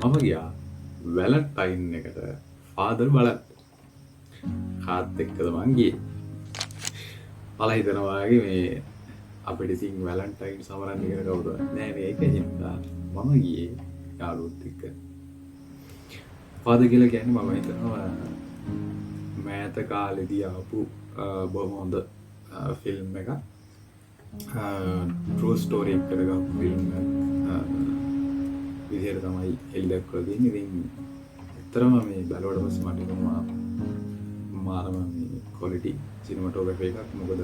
මම ගියා වැලන්ටයින් එකට ෆාදර් බලන්න. කාත් එක්කද මං ගියේ? ඔයාලා හිතනවා වගේ මේ අපිට ඉතින් වැලන්ටයින් සමරන්න කියලා කවුරුවත් නෑ නේ. ඒක හින්දා මම ගියේ යාළුවොත් එක්ක. ෆාදර් කියලා කියන්නේ මම හිතනවා මෑත කාලෙදී ආපු බොහොම හොඳ ෆිල්ම් එකක්. ට්‍රූ ස්ටෝරි එකකට ගහපු ෆිල්ම් එකක් විදිහට තමයි එළි දක්වලා තියෙන්නේ. ඉතින් ඇත්තටම මේ බැලුවට පස්සේ මට හිතුණා මාරම මේ ක්වොලිටි සිනමටෝග්‍රැෆි එකක්. මොකද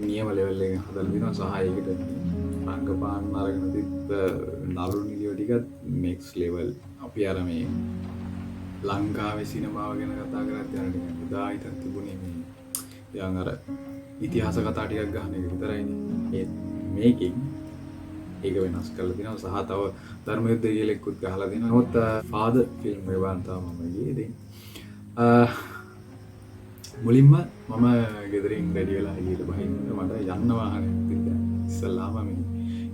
නියම ලෙවල් එකෙන් හදලා තියෙනවා සහ ඒකට මේ රංගපාන්න අරගෙන තිබ්බ නළු නිළියෝ ටිකත් නෙක්ස්ට් ලෙවල්. අපි අර මේ ලංකාවේ සිනමාව ගැන කතා කරද්දී අර නිකන් එදා හිටන් තිබුණේ මේ නිකන් අර ඉතිහාස කතා ටිකක් ගහන එක විතරයිනේ. ඒත් මේකෙන් ඒක වෙනස් කරලා තියෙනවා සහ තව ධර්ම යුද්ධය කියලා එක්කුත් ගහලා තියෙනවා. නමුත් ෆාදර් ෆිල්ම් එක බලන්න තමයි මම ගියේ. ඉතින් මුලින්ම මම ගෙදරින් රෙඩි වෙලා එළියට බහින්නකොට මට යන්න වාහනයක් තිබ්බේ නෑ. ඉස්සෙල්ලාම මේ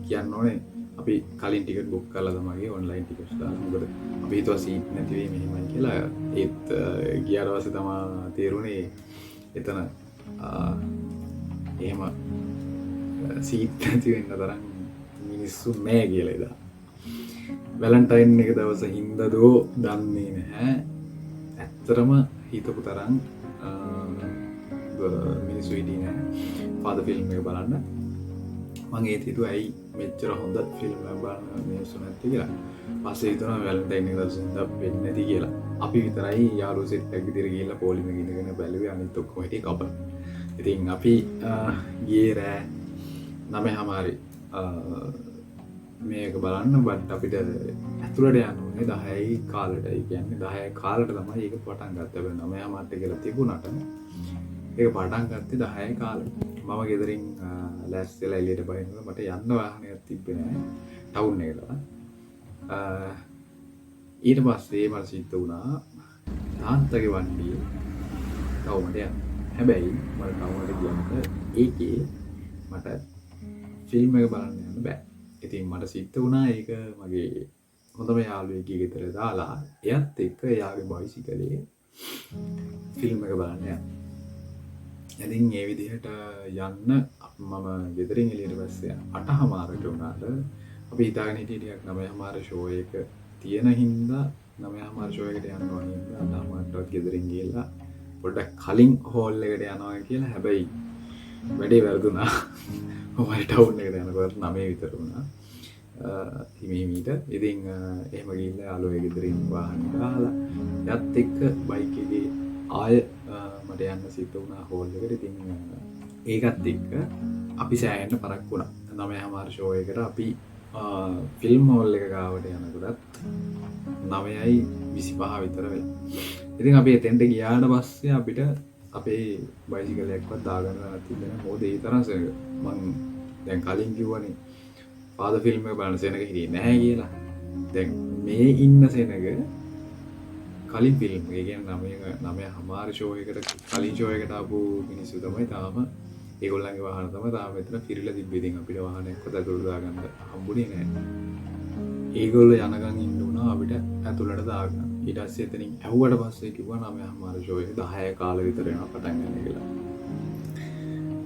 කියන්න ඕනේ අපි කලින් ටිකට් බුක් කරලා තමයි ගියේ, ඔන්ලයින් ටිකට්ස් දාලා. මොකද අපි හිතුවා සීට් නැති වෙයි මෙහෙමයි කියලා. ඒත් ගියාට පස්සේ තමයි තේරුනේ එතන එහෙම සීට් නැති වෙන්න තරම් මිනිස්සු නෑ කියලා එදා. වැලන්ටයින් එක දවස හින්දා දෝ දන්නේ නැහැ. ඇත්තටම හිතපු තරම් මිනිස්සු හිටියේ නෑ ෆාදර් ෆිල්ම් එක බලන්න. මං ඒත් හිතුවා ඇයි මෙච්චර හොඳ ෆිල්ම් එකක් බලන්න මිනිස්සු නැත්තේ කියලා. පස්සේ හිතුණා වැලන්ටයින් එක දවස් හින්දා වෙන්නේ නැති කියලා. අපි විතරයි යාළුවෝ සෙට් එකක් විදිහට ගිහිල්ලා පොලිමේ ඉඳගෙන බැලුවේ, අනිත් ඔක්කොම හිටියේ කපල්. ඉතින් අපි ගියේ රෑ 9:30 මේක බලන්න. බට් අපිට ඇතුළට යන්න ඕනේ 10යි කාලට. ඒ කියන්නේ 10යි කාලට තමයි ඒක පටන් ගත්තේ. හැබැයි 9:30 කියලා තිබුණාට ඒක පටන් ගත්තේ 10යි කාලට. මම ගෙදරින් ලෑස්ති වෙලා එළියට බහිනකොට මට යන්න වාහනයක් තිබ්බේ නෑ ටවුන් එකට. ඊට පස්සේ මට සිද්ධ වුණා තාත්තගේ වණ්ඩියේ ටවුමට යන්න. හැබැයි මට ටවුමට ගියාට ඒකේ මට ෆිල්ම් එක බලන්න යන්න බෑ. ඉතින් මට සිද්ධ වුණා ඒක මගේ හොඳම යාළුවෙක්ගේ ගෙදර දාලා එයත් එක්ක එයාගේ බයිසිකලේ ෆිල්ම් එක බලන්න යන්න. ඉතින් ඒ විදිහට යන්න මම ගෙදරින් එළියට පස්සේ 8:30ට වුණාට අපි හිතාගෙන හිටියේ ටිකක් 9:30 ෂෝ එක තියෙන හින්දා 9:30 ෂෝ එකට යන්න ඕන හින්දා 8:30ටවත් ගෙදරින් ගිහලා පොඩ්ඩක් කලින් හෝල් එකට යනවා කියලා. හැබැයි වැඩේ වැරදුනා. කොහොම හරි ටවුන් එකට යනකොට 9 විතර වුණා. හිමීමීට. ඉතින් එහෙම ගිහිල්ලා යාළුවෝ ගෙදරින් වාහනේ දාලා යත් එක්ක බයික් එකේ ආය මට යන්න සිද්ධ වුණා හෝල් එකට. ඉතින් ඒකත් එක්ක අපි සෑහෙන්න පරක්කු වුණා. 9:30 ෂෝ එකට අපි ෆිල්ම් හෝල් එක ගාවට යනකොටත් 9:25 විතර වෙලා. ඉතින් අපි එතෙන්ට ගියාට පස්සේ අපිට අපේ බයිසිකලයක්වත් දාගන්න තිබ්බේ නෑ. මොකද ඒ තරම් සෙනග. මං දැන් කලින් කිව්වනේ ෆාදර් ෆිල්ම් එක බලන සෙනග හිටියේ නැහැ කියලා. දැන් මේ ඉන්න සෙනග කලින් ෆිල්ම් එක, ඒ කියන්නේ 9:30 ෂෝ එකට කලින් ෂෝ එකට ආපු මිනිස්සු තමයි තාම ඒගොල්ලන්ගේ වාහන තමයි තාම මෙතන පිරিলা තිබ්බේ. ඉතින් අපිට වාහනයක්වත් ඇතුළට දාගන්න හම්බුනේ නෑ. ඒගොල්ලෝ යනකම් ඉන්න වුණා අපිට ඇතුළට දාගන්න. ඊට පස්සේ එතනින් ඇහුවට පස්සේ කිව්වා 9:30 ෂෝ එක 10 කාලෙ විතර වෙනවා පටන් ගන්න කියලා.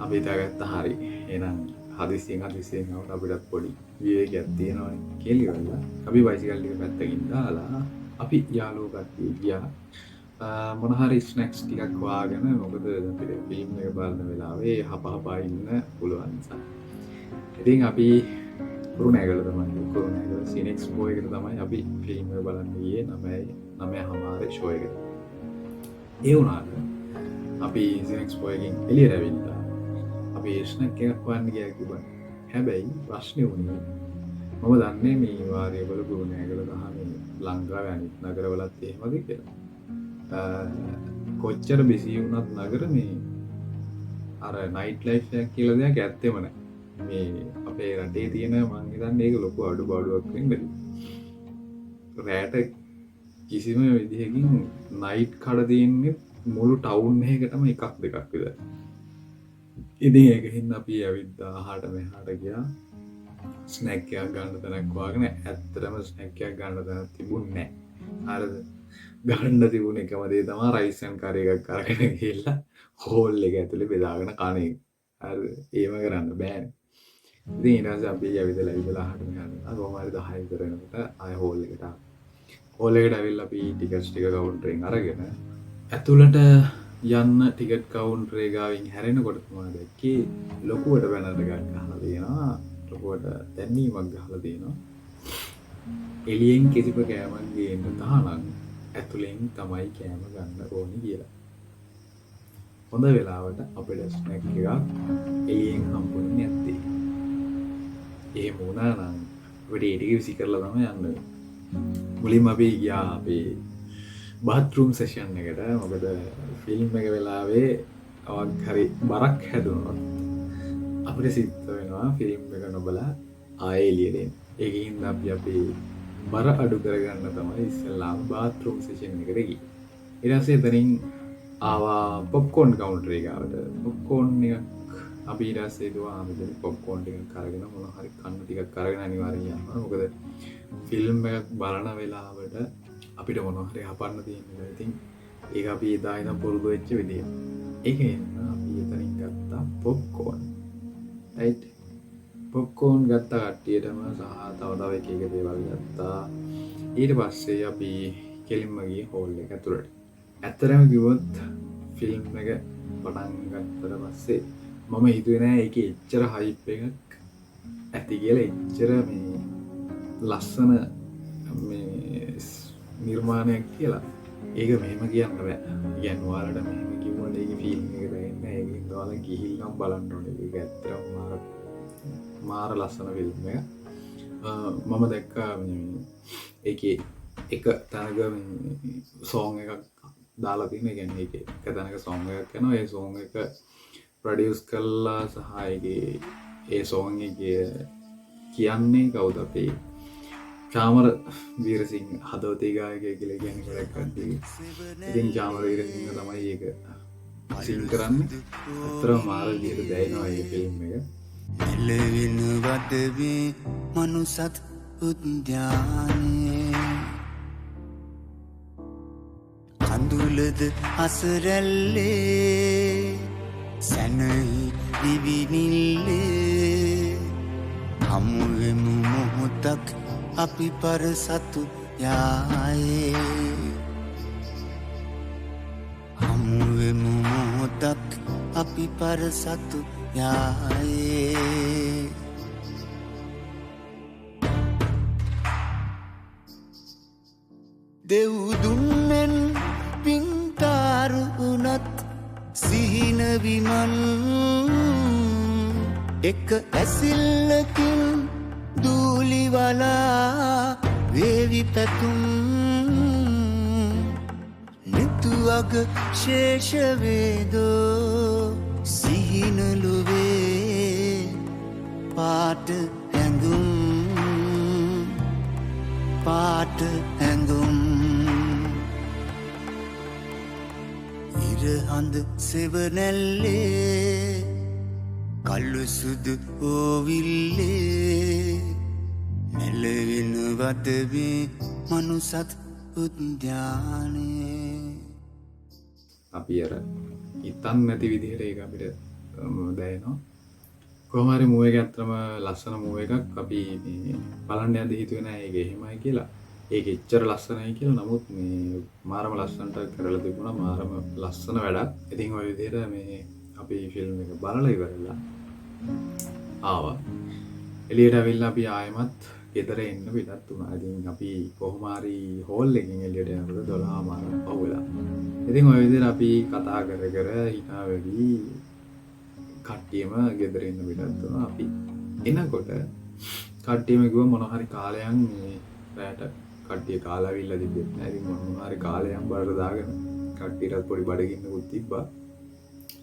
අපි හිතාගත්තා හරි එහෙනම් හදිස්සියෙන් හදිස්සියෙන් ආවට අපිටත් පොඩි විවේකයක් තියෙනවනේ කියලා ඉවරලා අපි බයිසිකල් ටික පැත්තකින් දාලා අපි යාළුවෝ කට්ටිය ගියා මොන හරි ස්නැක්ස් ටිකක් හොයාගෙන. මොකද අපිට ෆිල්ම් එක බලන වෙලාවේ හප හපා ඉන්න පුළුවන් නිසා. ඉතින් අපි කුරුණෑගල තමයි, කුරුණෑගල සිනෙක්ස්පෝ එකට තමයි අපි ෆිල්ම් එක බලන්න ගියේ 9:30 ෂෝ එකට. ඒ වුණාට අපි සිනෙක්ස්පෝ එකෙන් එළියට ඇවිල්ලා අපි ස්නැක් එකක් හොයන්න ගියා කිව්වා. හැබැයි ප්‍රශ්නේ වුණේ මම දන්නේ මේ වාරියගොල්ල කුරුණෑගල සහ මේ ලංකාවේ අනිත් නගරවලත් එහෙමද කියලා. කොච්චර බිසි වුණත් නගර මේ අර නයිට් ලයිෆ් එකක් කියලා දෙයක් ඇත්තෙම නෑ. මේ අපේ රටේ තියෙන මං හිතන්නේ ඒක ලොකු අඩුපාඩුවක් වෙන්න ඇති. රෑට කිසිම විදිහකින් නයිට් කඩ තියෙන්නේ මුළු ටවුන් එකකටම එකක් දෙකක් විතර. ඉතින් ඒක හින්දා අපි ඇවිද්දා අහාට මෙහාට ගියා. ස්නැක් එකක් ගන්න තැනක් හොයාගෙන ඇත්තටම ස්නැක් එකක් ගන්න තැනක් තිබුණේ නෑ. හරිද? ගන්න තිබුණ එකම දේ තමයි රයිස් ඇන්ඩ් කරි එකක් අරගෙන ගිහිල්ලා හෝල් එක ඇතුලේ බෙදාගෙන කන එක. හරිද? එහෙම කරන්න බෑනේ. ඉතින් ඊට පස්සේ අපි ඇවිදලා ඇවිදලා අහකට මෙහාට ආවා. කොහොම හරි 10 විතර වෙනකොට ආයෙ හෝල් එකට ආවා. හෝල් එකට ඇවිල්ලා අපි ටිකට්ස් ටික කවුන්ටරෙන් අරගෙන ඇතුළට යන්න ටිකට් කවුන්ටරේ ගාවින් හැරෙනකොට තමයි දැක්කේ ලොකුවට බැනර් එකක් ගහලා තියෙනවා. ලොකුවට දැන්වීමක් ගහලා තියෙනවා. එළියෙන් කිසිම කෑමක් ගේන්න තහනම්, ඇතුලෙන් තමයි කෑම ගන්න ඕනි කියලා. හොඳ වෙලාවට අපිට ස්නැක් එකක් එළියෙන් හම්බුනේ නැත්තේ. එහෙම වුණා නම් අපිට ඒ ටික විසි කරලා තමයි යන්න වෙන්නේ. මුලින්ම අපි ගියා අපේ බාත්රූම් සෙෂන් එකට. මොකද ෆිල්ම් එක වෙලාවේ අවක් හරි බරක් හැදුනොත් අපිට සිද්ධ වෙනවා ෆිල්ම් එක නොබලා ආයෙ එළියට එන්න. ඒකින් හින්දා අපි අපේ බර අඩු කරගන්න තමයි ඉස්සෙල්ලාම බාත්රූම් සෙෂන් එකට ගියේ. ඊට පස්සේ එතනින් ආවා පොප්කෝන් කවුන්ටර් එක ගාවට. පොප්කෝන් එකක් අපි ඊට පස්සේ හිතුවා මෙතන පොප්කෝන් ටිකක් අරගෙන මොන හරි කන්න ටිකක් අරගෙන අනිවාර්යෙන් යනවා. මොකද ෆිල්ම් එකක් බලන වෙලාවට අපිට මොන හරි හපන්න තියෙන නිසා. ඉතින් ඒක අපි එදා ඉඳන් පුරුදු වෙච්ච විදිය. ඒක හින්දා අපි එතනින් ගත්තා පොප්කෝන්. රයිට්. පොප්කෝන් ගත්ත කට්ටියටම සහ තව තව එක එක දේවල් ගත්තා. ඊට පස්සේ අපි කෙලින්ම ගියේ හෝල් එක ඇතුළට. ඇත්තටම කිව්වොත් ෆිල්ම් එක පටන් ගත්තට පස්සේ මම හිතුවේ නෑ ඒකේ එච්චර හයිප් එකක් ඇති කියලා, එච්චර මේ ලස්සන මේ නිර්මාණයක් කියලා. ඒක මෙහෙම කියන්න බෑ. ඒ කියන්නේ ඔයාලට මෙහෙම කිව්වට ඒකේ ෆීලිං එක දැනෙන්නේ නෑ. ඒක හින්දා ඔයාලා ගිහිල්ලම බලන්න ඕනේ. ඒක ඇත්තටම මාර ලස්සන ෆිල්ම් එකක්. මම දැක්කා මේ ඒකේ එක තැනක මේ සෝං එකක් දාලා තියෙන. ඒ කියන්නේ ඒකේ එක තැනක සෝං එකක් යනවා. ඒ සෝං එක ප්‍රොඩියුස් කළා සහ ඒකේ ඒ සෝං එකේ කියන්නේ කවුද අපේ චාමර වීරසිංහ හදවතේ ගායකයා කියලා කියන්නේ ගොඩක් කට්ටිය. ඉතින් චාමර වීරසිංහ තමයි ඒක සිං කරන්නේ. ඇත්තටම මාර විදියට දැනෙනවා මේ ෆිල්ම් එක. මෙලවින වදවේ මනුසත් උද්‍යානයේ කඳුලද අසරැල්ලේ සැනහි දිවිනිල්ලේ හමුවෙමු මොහොතක් අපි පරසතු යායේ හමුවෙමු මොහොතක් අපි පරසතු යායේ. දෙව්දුන්නෙන් පින්තාරු වුණත් සිහින විමන් එක ඇසිල්ලකින් දූලි වලා වේවි පැතුම් නිතුවග ශේෂ වේදෝ සිහින ලොවේ පාට ඇඟුම් පාට ඇඟුම් ඉර හඳ සෙවණැල්ලේ කළු සුදු ඕවිල්ලේ නැලවෙන වදවේ මනුසත් උද්‍යානයේ. අපි අර හිතන් නැති විදිහට ඒක අපිට දැනෙනවා. කොහොම හරි මූව් එක ඇත්තටම ලස්සන මූව් එකක්. අපි මේ බලන්න යද්දි හිතුවේ නෑ ඒක එහෙමයි කියලා. ඒක එච්චර ලස්සනයි කියලා. නමුත් මේ මාරම ලස්සනට කරලා තිබුණා. මාරම ලස්සන වැඩක්. ඉතින් ඔය විදිහට මේ අපි ෆිල්ම් එක බලලා ඉවරලා ආවා. එළියට ඇවිල්ලා අපි ආයෙමත් ගෙදර එන්න පිටත් වුණා. ඉතින් අපි කොහොම හරි හෝල් එකෙන් එළියට යනකොට 12:00 පහුවෙලා. ඉතින් ඔය විදිහට අපි කතා කර කර hina වෙවි කට්ටියම ගෙදර එන්න පිටත් වුණා. අපි එනකොට කට්ටියම කිව්වා මොන හරි කාලයන් මේ රැට කට්ටිය කාලා ඇවිල්ලා තිබ්බෙත් නෑ. ඉතින් මොන හරි කාලයන් බඩට දාගෙන කට්ටියටත් පොඩි බඩගින්නකුත් තිබ්බා.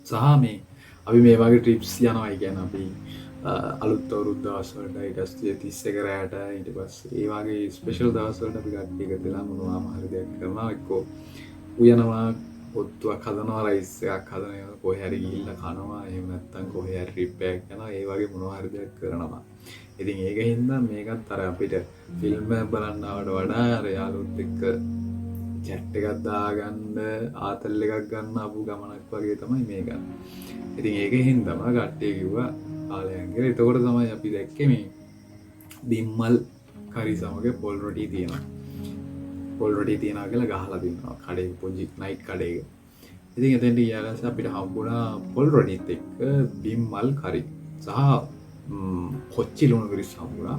සහ මේ අපි මේ වගේ ට්‍රිප්ස් යනවා. ඒ කියන්නේ අපි අලුත් අවුරුදු දවස් වලට, ඊට පස්සේ 31 රැට, ඊට පස්සේ ඒ වගේ ස්පෙෂල් දවස් වලට අපි කට්ටිය එකතු වෙලා මොනවාම හරි දෙයක් කරනවා. එක්කෝ උයනවා, ඔත්තුවක් හදනවා, රයිස් එකක් හදනවා, කොහේ හරි ගිහිල්ලා කනවා, එහෙම නැත්නම් කොහේ හරි ට්‍රිප් එකක් යනවා, ඒ වගේ මොනවා හරි දෙයක් කරනවා. ඉතින් ඒක හින්දා මේකත් අර අපිට ෆිල්ම් එකක් බලන්න ආවට වඩා අර යාළුවොත් එක්ක චැට් එකක් දාගන්න, ආතල් එකක් ගන්න ආපු ගමනක් වගේ තමයි මේක. ඉතින් ඒක හින්දාම කට්ටිය කිව්වා ආලයන් කියලා. එතකොට තමයි අපි දැක්කේ මේ බිම්මල් කරි සමග පොල් රොටි තියෙනවා. පොල් රොටි තියනවා කියලා ගහලා තිනවා කඩේ, පොඩි නයිට් කඩේක. ඉතින් එතෙන්ට ගියාට පස්සේ අපිට හම්බුණා පොල් රොටිත් එක්ක බිම්මල් කරි සහ කොච්චි ලුණු මිරිස් හම්බුණා.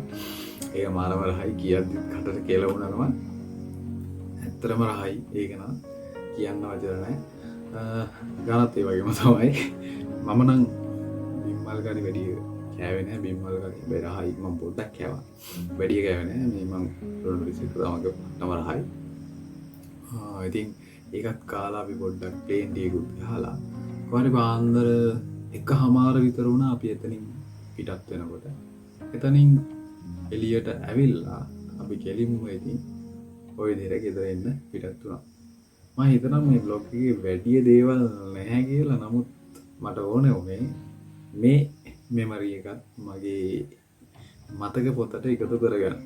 ඒක මාරම රහයි, කියද්දි කටට කෙලවුණා ගමන්. ඇත්තටම රහයි, ඒක නම් කියන්න වචන නෑ. ගානත් ඒ වගේම තමයි. මම නම් බිම්මල් කරි වැඩි කෑවේ නෑ. බිම්මල් කරි හැබැයි රහයි, මම පොඩ්ඩක් කෑවා, වැඩි කෑවේ නෑ. මේ මං ලුණු මිරිස් එක තමයි පට්ටම රහයි. ඉතින් ඒකත් කාලා අපි පොඩ්ඩක් ප්ලේන් ටිකකුත් ගහලා කොහරි පාන්දර 1:30 විතර වුණා අපි එතනින් පිටත් වෙනකොට. එතනින් එළියට ඇවිල්ලා අපි කෙලින්ම ඉතින් ඔය විදිහට ගෙදර එන්න පිටත් වුණා. මම හිතනවා මේ බ්ලොග් එකේ වැඩි දේවල් නැහැ කියලා. නමුත් මට ඕනේ වුණේ මේ මෙමරි එකත් මගේ මතක පොතට එකතු කරගන්න.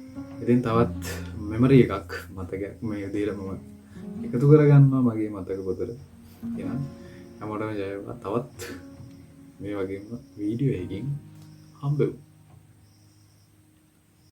ඉතින් තවත් මෙමරි එකක් මතකයක් මේ විදිහට මම එකතු කරගන්නවා මගේ මතක පොතට. එහෙනම් හැමෝටම ජය වේවා. තවත් මේ වගේම වීඩියෝ එකකින් හම්බෙමු.